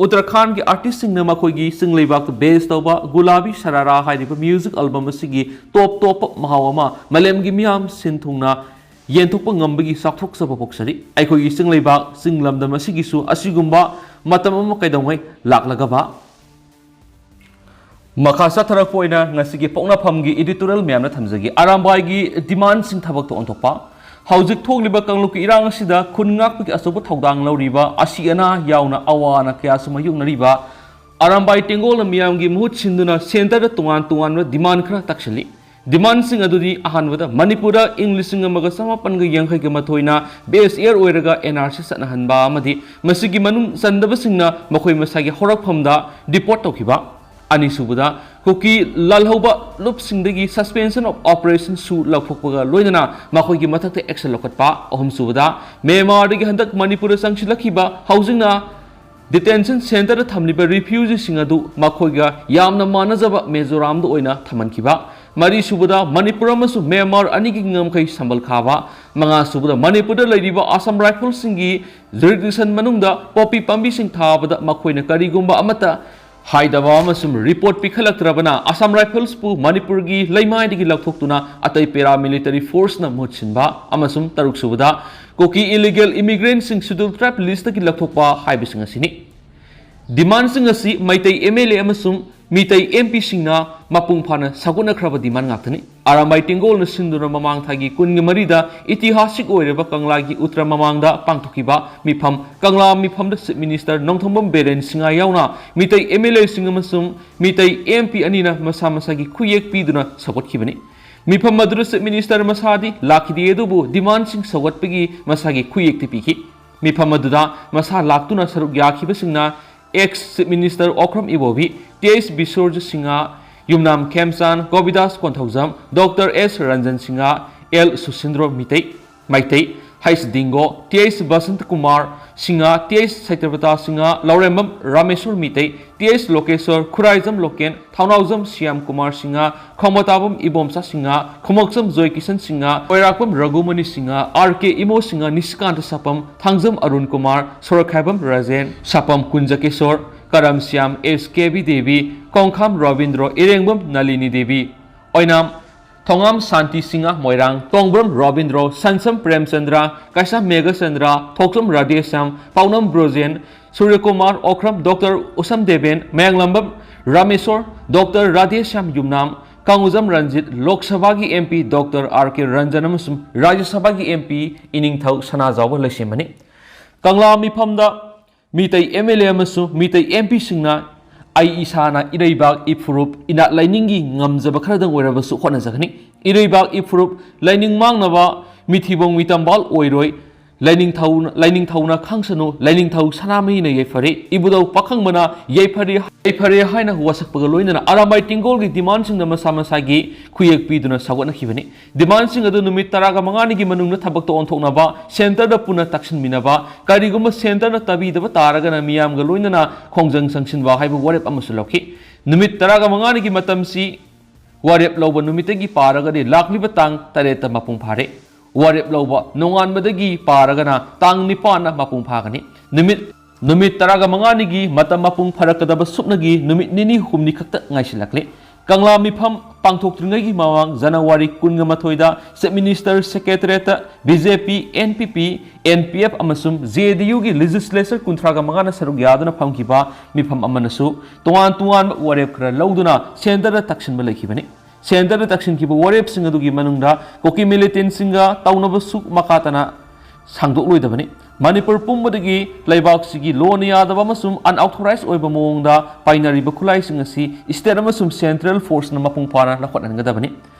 ꯎꯠꯇꯔꯈꯥꯟꯒꯤ artistꯁꯤꯡꯅ ꯃꯈꯣꯏꯒꯤ ꯆꯤꯡꯂꯩꯕꯥꯛꯇ base ꯇꯧꯕ ꯒꯨꯂꯥꯕꯤ ꯁꯔꯥꯔꯥ ꯍꯥꯏꯔꯤꯕ music album ꯑꯁꯤꯒꯤ top ꯇꯣꯞꯄ ꯃꯍꯥꯎ ꯑꯃ ꯃꯥꯂꯦꯝꯒꯤ ꯃꯤꯌꯥꯝ ꯁꯤꯟ ꯊꯨꯡꯅ ꯌꯦꯟꯊꯣꯛꯄ ꯉꯝꯕꯒꯤ ꯆꯥꯎꯊꯣꯛꯆꯕ ꯄꯣꯛꯆꯔꯤ꯫ ꯑꯩꯈꯣꯏꯒꯤ ꯆꯤꯡꯂꯩꯕꯥꯛ ꯆꯤꯡ ꯂꯝꯗꯝ ꯑꯁꯤꯒꯤꯁꯨ ꯑꯁꯤꯒꯨꯝꯕ ꯃꯇꯝ ꯑꯃ ꯀꯩꯗꯧꯉꯩ ꯂꯥꯛꯂꯒꯕ꯫ ꯃꯈꯥ ꯆꯠꯊꯔꯛꯄ ꯑꯣꯏꯅ ꯉꯁꯤꯒꯤ ꯄꯣꯛꯅꯐꯝꯒꯤ editorial ꯃꯌꯥꯝꯅ ꯊꯝꯖꯒꯦ꯫ ꯑꯔꯥꯝꯕꯥꯏꯒꯤ demandꯁꯤꯡ ꯊꯕꯛꯇ ꯑꯣꯟꯊꯣꯛꯄ꯫ ꯍꯧꯖꯤꯛ ꯊꯣꯛꯂꯤꯕ ꯀꯥꯡꯂꯨꯞꯀꯤ ꯏꯔꯥꯡ ꯑꯁꯤꯗ ꯈꯨꯟ ꯉꯥꯛꯄꯒꯤ ꯑꯆꯧꯕ ꯊꯧꯗꯥꯡ ꯂꯧꯔꯤꯕ ꯑꯁꯤ ꯑꯅꯥ ꯌꯥꯎꯅ ꯑꯋꯥ ꯑꯅꯥ ꯀꯌꯥꯁꯨ ꯃꯥꯌꯣꯛꯅꯔꯤꯕ ꯑꯔꯥꯝꯕꯥꯏ ꯇꯦꯡꯒꯣꯜꯅ ꯃꯤꯌꯥꯝꯒꯤ ꯃꯍꯨꯠ ꯁꯤꯟꯗꯨꯅ centreꯗ ꯇꯣꯉꯥꯟ ꯇꯣꯉꯥꯟꯕ demand ꯈꯔ ꯇꯛꯁꯤꯜꯂꯤ꯫ Demandꯁꯤꯡ ꯑꯗꯨꯗꯤ, ꯑꯍꯥꯟꯕꯗ, ꯃꯅꯤꯄꯨꯔꯗ ꯏꯪ ꯂꯤꯁꯤꯡ ꯑꯃꯒ ꯆꯃꯥꯄꯟꯒ ꯌꯥꯡꯈꯩꯒ ꯃꯥꯊꯣꯏꯅ base year ꯑꯣꯏꯔꯒ N R C ꯆꯠꯅꯍꯟꯕ ꯑꯃꯗꯤ ꯃꯁꯤꯒꯤ ꯃꯅꯨꯡ ꯆꯟꯗꯕꯁꯤꯡꯅ ꯃꯈꯣꯏ ꯃꯁꯥꯒꯤ ꯍꯧꯔꯛꯐꯝꯗ deport ꯇꯧꯈꯤꯕ꯫ ꯑꯅꯤꯁꯨꯕꯗ, ꯀꯨꯀꯤ ꯂꯥꯜꯍꯧꯕ ꯂꯨꯞꯁꯤꯡꯗꯒꯤ suspension of operation ꯁꯨ ꯂꯧꯊꯣꯛꯄꯒ ꯂꯣꯏꯅꯅ ꯃꯈꯣꯏꯒꯤ ꯃꯊꯛꯇ action ꯂꯧꯈꯠꯄ꯫ ꯑꯍꯨꯝꯁꯨꯕꯗ, ꯃ꯭ꯌꯥꯟꯃꯥꯔꯗꯒꯤ ꯍꯟꯗꯛ ꯃꯅꯤꯄꯨꯔꯗ ꯆꯪꯁꯤꯜꯂꯛꯈꯤꯕ, ꯍꯧꯖꯤꯛꯅ detention centreꯗ ꯊꯝꯂꯤꯕ refugeeꯁꯤꯡ ꯑꯗꯨ ꯃꯈꯣꯏꯒ ꯌꯥꯝꯅ ꯃꯥꯟꯅꯖꯕ ꯃꯤꯖꯣꯔꯥꯝꯗ ꯑꯣꯏꯅ ꯊꯝꯍꯟꯈꯤꯕ꯫ ꯃꯔꯤꯁꯨꯕꯗ, ꯃꯅꯤꯄꯨꯔ ꯑꯃꯁꯨꯡ ꯃ꯭ꯌꯥꯟꯃꯥꯔ ꯑꯅꯤꯒꯤ ꯉꯝꯈꯩ ꯁꯝꯕꯜ ꯈꯥꯕ꯫ ꯃꯉꯥꯁꯨꯕꯗ, ꯃꯅꯤꯄꯨꯔꯗ ꯂꯩꯔꯤꯕ Assam Riflesꯁꯤꯡꯒꯤ jurisdiction ꯃꯅꯨꯡꯗ poppy ꯄꯥꯝꯕꯤꯁꯤꯡ ꯊꯥꯕꯗ ꯃꯈꯣꯏꯅ ꯀꯔꯤꯒꯨꯝꯕ ꯑꯃꯠꯇ ꯍꯥꯏꯗꯕ ꯑꯃꯁꯨꯡ report ꯄꯤꯈꯠꯂꯛꯇ꯭ꯔꯕꯅ Assam Riflesꯄꯨ ꯃꯅꯤꯄꯨꯔꯒꯤ ꯂꯩꯃꯥꯏꯗꯒꯤ ꯂꯧꯊꯣꯛꯇꯨꯅ ꯑꯇꯩ paramilitary forceꯅ ꯃꯍꯨꯠ ꯁꯤꯟꯕ꯫ ꯑꯃꯁꯨꯡ ꯇꯔꯨꯛꯁꯨꯕꯗ, ꯀꯨꯀꯤ illegal immigrantꯁꯤꯡ Scheduled Tribe listꯇꯒꯤ ꯂꯧꯊꯣꯛꯄ ꯍꯥꯏꯕꯁꯤꯡ ꯑꯁꯤꯅꯤ꯫ Demandꯁꯤꯡ ꯑꯁꯤ ꯃꯩꯇꯩ M L A ꯑꯃꯁꯨꯡ ꯃꯤꯇꯩ M Pꯁꯤꯡꯅ ꯃꯄꯨꯡ ꯐꯥꯅ ꯁꯧꯒꯠꯅꯈ꯭ꯔꯕ demand ꯉꯥꯛꯇꯅꯤ꯫ ꯑꯔꯥꯝꯕꯥꯏ ꯇꯦꯡꯒꯣꯜꯅ ꯁꯤꯟꯗꯨꯅ ꯃꯃꯥꯡ ꯊꯥꯒꯤ ꯀꯨꯟꯒ ꯃꯔꯤꯗ ꯏꯇꯤꯍꯥꯁꯤꯛ ꯑꯣꯏꯔꯕ ꯀꯪꯂꯥꯒꯤ ꯎꯇ꯭ꯔ ꯃꯃꯥꯡꯗ ꯄꯥꯡꯊꯣꯛꯈꯤꯕ ꯃꯤꯐꯝ, ꯀꯪꯂꯥ ꯃꯤꯐꯝꯗ Chief Minister ꯅꯣꯡꯊꯣꯝꯕꯝ ꯕꯤꯔꯦꯟ ꯁꯤꯡꯍ ꯌꯥꯎꯅ ꯃꯤꯇꯩ M L Aꯁꯤꯡ ꯑꯃꯁꯨꯡ ꯃꯤꯇꯩ M P ꯑꯅꯤꯅ ꯃꯁꯥ ꯃꯁꯥꯒꯤ ꯈꯨꯌꯦꯛ ꯄꯤꯗꯨꯅ ꯁꯧꯒꯠꯈꯤꯕꯅꯤ꯫ ꯃꯤꯐꯝ ꯑꯗꯨꯗ Chief Minister ꯃꯁꯥꯗꯤ ꯂꯥꯛꯈꯤꯗꯦ, ꯑꯗꯨꯕꯨ demandꯁꯤꯡ ꯁꯧꯒꯠꯄꯒꯤ ꯃꯁꯥꯒꯤ ꯈꯨꯌꯦꯛꯇꯤ ꯄꯤꯈꯤ꯫ ꯃꯤꯐꯝ ꯑꯗꯨꯗ ꯃꯁꯥ ꯂꯥꯛꯇꯨꯅ ꯁꯔꯨꯛ ꯌꯥꯈꯤꯕꯁꯤꯡꯅ ex Chief Minister Okram Ibobi, T H Biswajit Singh, Yumnam Khemchand, Gobindas Konthoujam, Doctor S Ranjan Singh, L Susindro Meitei, Meitei, H Dingo, T H Basanta Kumar Singh, T H Satyabrata Singh, Laurembam Rameshwor Meitei, T H Lokeshwor, Khuraijam Loken, Thounaojam Shyam Kumar Singh, Khongbantabam Ibomcha Singh, Khumukcham Joy Kishan Singh, Koirakpam Raghumani Singh, R K Imo Singh, Nishikant Sapam, Thangjam Arun Kumar, Sorokhaibam Rajen, ꯁꯥꯄꯝ ꯀꯨꯟꯖꯀꯦꯁꯣꯔ, ꯀꯔꯝ ꯁ꯭ꯌꯥꯝ, S ꯀꯦ ꯕꯤ ꯗꯦꯕꯤ, ꯀꯣꯡꯈꯥꯝ ꯔꯣꯕꯤꯟꯗ꯭ꯔꯣ, ꯏꯔꯦꯡꯕꯝ ꯅꯂꯤꯅꯤ ꯗꯦꯕꯤ, ꯑꯣꯏꯅꯥꯝ ꯊꯣꯉꯥꯝ ꯁꯥꯟꯇꯤ ꯁꯤꯡꯍ ꯃꯣꯏꯔꯥꯡ, ꯇꯣꯡꯕ꯭ꯔꯝ ꯔꯣꯕꯤꯟꯗ꯭ꯔꯣ, ꯁꯟꯁꯝ ꯄ꯭ꯔꯦꯝꯆꯟꯗ꯭ꯔ, ꯀꯩꯁꯥꯝ ꯃꯦꯘꯆꯟꯗ꯭ꯔ, ꯊꯣꯛꯆꯝ ꯔꯥꯙꯦꯁ꯭ꯌꯥꯝ, ꯄꯥꯎꯅꯝ ꯕ꯭ꯔꯣꯖꯦꯟ, ꯁꯨꯔ꯭ꯌꯀꯨꯃꯥꯔ ꯑꯣꯀ꯭ꯔꯝ, Doctor ꯎꯁꯝ ꯗꯦꯕꯦꯟ, ꯃꯌꯥꯡꯂꯝꯕꯝ ꯔꯥꯃꯦꯁꯣꯔ, Doctor ꯔꯥꯙꯦꯁ꯭ꯌꯥꯝ ꯌꯨꯝꯅꯥꯝ, ꯀꯥꯡꯉꯨꯖꯝ ꯔꯟꯖꯤꯠ, ꯂꯣꯛ ꯁꯚꯥꯒꯤ M P Doctor R K Ranjan ꯑꯃꯁꯨꯡ ꯔꯥꯖ꯭ꯌ ꯁꯚꯥꯒꯤ M P ꯏꯅꯤꯡꯊꯧ Sanajaoba ꯂꯩꯁꯦꯝꯕꯅꯤ꯫ Kangla ꯃꯤꯐꯝꯗ Meitei M L A ꯑꯃꯁꯨꯡ ꯃꯤꯇꯩ M Pꯁꯤꯡꯅ ꯑꯩ ꯏꯁꯥꯅ ꯏꯔꯩꯕꯥꯛ, ꯏꯐꯨꯔꯨꯞ, ꯏꯅꯥꯠ ꯂꯥꯏꯅꯤꯡꯒꯤ ꯉꯝꯖꯕ ꯈꯔꯗꯪ ꯑꯣꯏꯔꯕꯁꯨ ꯍꯣꯠꯅꯖꯒꯅꯤ꯫ ꯏꯔꯩꯕꯥꯛ, ꯏꯐꯨꯔꯨꯞ, ꯂꯥꯏꯅꯤꯡ ꯃꯥꯡꯅꯕ ꯃꯤꯊꯤꯕꯣꯡ ꯃꯤꯇꯝꯕꯥꯜ ꯑꯣꯏꯔꯣꯏ꯫ ꯂꯥꯏꯅꯤꯡꯊꯧ, ꯂꯥꯏꯅꯤꯡꯊꯧꯅ ꯈꯪꯁꯅꯨ, ꯂꯥꯏꯅꯤꯡꯊꯧ ꯁꯅꯥꯃꯍꯤꯅ ꯌꯩꯐꯔꯦ, ꯏꯕꯨꯙꯧ ꯄꯥꯈꯪꯕꯅ ꯌꯩꯐꯔꯦ, ꯌꯩꯐꯔꯦ ꯍꯥꯏꯅ ꯋꯥꯁꯛꯄꯒ ꯂꯣꯏꯅꯅ ꯑꯔꯥꯝꯕꯥꯏ ꯇꯦꯡꯒꯣꯜꯒꯤ ꯗꯤꯃꯥꯟꯁꯤꯡꯗ ꯃꯁꯥ ꯃꯁꯥꯒꯤ ꯈꯨꯌꯦꯛ ꯄꯤꯗꯨꯅ ꯁꯧꯒꯠꯅꯈꯤꯕꯅꯤ꯫ ꯗꯤꯃꯥꯟꯁꯤꯡ ꯑꯗꯨ ꯅꯨꯃꯤꯠ ꯇꯔꯥꯒ ꯃꯉꯥꯅꯤꯒꯤ ꯃꯅꯨꯡꯗ ꯊꯕꯛꯇ ꯑꯣꯟꯊꯣꯛꯅꯕ ꯁꯦꯟꯇꯔꯗ ꯄꯨꯟꯅ ꯇꯛꯁꯤꯟꯃꯤꯟꯅꯕ, ꯀꯔꯤꯒꯨꯝꯕ ꯁꯦꯟꯇꯔꯅ ꯇꯥꯕꯤꯗꯕ ꯇꯥꯔꯒꯅ ꯃꯤꯌꯥꯝꯒ ꯂꯣꯏꯅꯅ ꯈꯣꯡꯖꯪ ꯆꯪꯁꯤꯟꯕ ꯍꯥꯏꯕ ꯋꯥꯔꯦꯞ ꯑꯃꯁꯨ ꯂꯧꯈꯤ꯫ ꯅꯨꯃꯤꯠ ꯇꯔꯥꯒ ꯃꯉꯥꯅꯤꯒꯤ ꯃꯇꯝꯁꯤ ꯋꯥꯔꯦꯞ ꯂꯧꯕ ꯅꯨꯃꯤꯠꯇꯒꯤ ꯄꯥꯔꯒꯗꯤ ꯂꯥꯛꯂꯤꯕ ꯇꯥꯡ ꯇꯔꯦꯠꯇ ꯃꯄꯨꯡ ꯐꯥꯔꯦ꯫ ꯋꯥꯔꯦꯞ ꯂꯧꯕ ꯅꯣꯡꯉꯥꯟꯕꯗꯒꯤ ꯄꯥꯔꯒꯅ ꯇꯥꯡ ꯅꯤꯄꯥꯟꯅ ꯃꯄꯨꯡ ꯐꯥꯒꯅꯤ꯫ ꯅꯨꯃꯤꯠ, ꯅꯨꯃꯤꯠ ꯇꯔꯥꯒ ꯃꯉꯥꯅꯤꯒꯤ ꯃꯇꯝ ꯃꯄꯨꯡ ꯐꯥꯔꯛꯀꯗꯕ ꯁꯨꯞꯅꯒꯤ ꯅꯨꯃꯤꯠ ꯅꯤꯅꯤ ꯍꯨꯝꯅꯤ ꯈꯛꯇ ꯉꯥꯏꯁꯤꯜꯂꯛꯂꯤ꯫ ꯀꯪꯂꯥ ꯃꯤꯐꯝ ꯄꯥꯡꯊꯣꯛꯇ꯭ꯔꯤꯉꯩꯒꯤ ꯃꯃꯥꯡ ꯖꯅꯋꯥꯔꯤ ꯀꯨꯟꯒ ꯃꯥꯊꯣꯏꯗ Chief Minister Secretariat ꯇ BJP, NPP, NPF ꯑꯃꯁꯨꯡ JDU ꯒꯤ legislature ꯀꯨꯟꯊ꯭ꯔꯥꯒ ꯃꯉꯥꯅ ꯁꯔꯨꯛ ꯌꯥꯗꯨꯅ ꯐꯝꯈꯤꯕ ꯃꯤꯐꯝ ꯑꯃꯅꯁꯨ ꯇꯣꯉꯥꯟ ꯇꯣꯉꯥꯟꯕ ꯋꯥꯔꯦꯞ ꯈꯔ ꯂꯧꯗꯨꯅ ꯁꯦꯟꯇꯔꯗ ꯇꯛꯁꯤꯟꯕ ꯂꯩꯈꯤꯕꯅꯤ꯫ ꯁꯦꯟꯇꯔꯗ ꯇꯛꯁꯤꯟꯈꯤꯕ ꯋꯥꯔꯦꯞꯁꯤꯡ ꯑꯗꯨꯒꯤ ꯃꯅꯨꯡꯗ ꯀꯨꯀꯤ militant ꯁꯤꯡꯒ ꯇꯧꯅꯕꯁꯨ ꯃꯈꯥ ꯇꯥꯅ ꯁꯥꯡꯗꯣꯛꯂꯣꯏꯗꯕꯅꯤ꯫ ꯃꯅꯤꯄꯨꯔ ꯄꯨꯝꯕꯗꯒꯤ ꯂꯩꯕꯥꯛꯁꯤꯒꯤ ꯂꯣꯅ ꯌꯥꯗꯕ ꯑꯃꯁꯨꯡ unauthorized ꯑꯣꯏꯕ ꯃꯑꯣꯡꯗ ꯄꯥꯏꯅꯔꯤꯕ ꯈꯨꯠꯂꯥꯏꯁꯤꯡ ꯑꯁꯤ state ꯑꯃꯁꯨꯡ central force ꯅ ꯃꯄꯨꯡ ꯐꯥꯅ ꯂꯧꯈꯠꯍꯟꯒꯗꯕꯅꯤ꯫